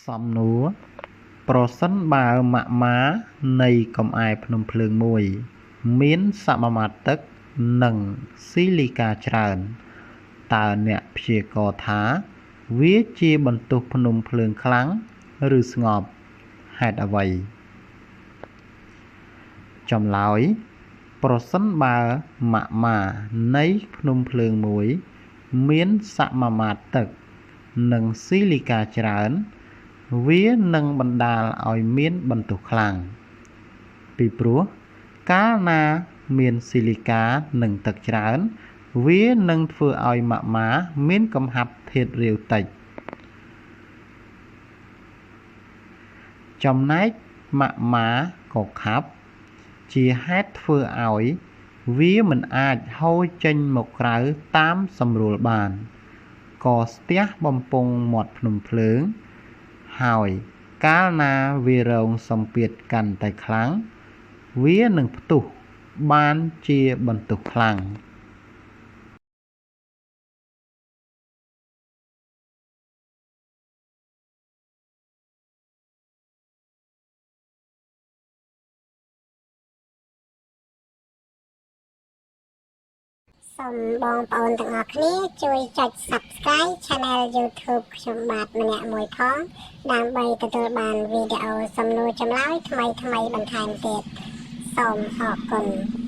សំណួរ ប្រសិនបើម៉ាក់ម៉ានៃកំអែលភ្នំភ្លើងមួយ មានសមាមាត្រទឹក និងស៊ីលីកាច្រើន តើអ្នកព្យាករណ៍ថាវាជាបន្ទុះភ្នំភ្លើងខ្លាំង ឬស្ងប់ ហេតុអ្វី? ចម្លើយ ប្រសិនបើម៉ាក់ម៉ានៃភ្នំភ្លើងមួយ មានសមាមាត្រទឹក និងស៊ីលីកាច្រើន វានឹងបណ្ដាលឲ្យមានបន្ទុះខ្លាំង ពីព្រោះកាលណាមានស៊ីលីកានិងទឹកច្រើន វានឹងធ្វើឲ្យម៉ាក់ម៉ាមានកំហាប់ធាតុរាវតិច ចំណែកម៉ាក់ម៉ាក៏ខាប់ ជាហេតុធ្វើឲ្យវាមិនអាចហូរចេញមកក្រៅតាមសម្រួលបាន ក៏ស្ទះបំពង់មាត់ភ្នំភ្លើង ហើយកាលណាវារងសម្ពាធកាន់តែខ្លាំង វានឹងផ្ទុះបានជាបន្ទុះខ្លាំង។ សូមបងប្អូនទាំងអស់គ្នាជួយចុច Subscribe Channel YouTube ខ្ញុំបាទម្នាក់មួយផង ដើម្បីទទួលបានវីដេអូសំណួរចម្លើយថ្មីៗបន្ថែមទៀតសូមអរគុណ។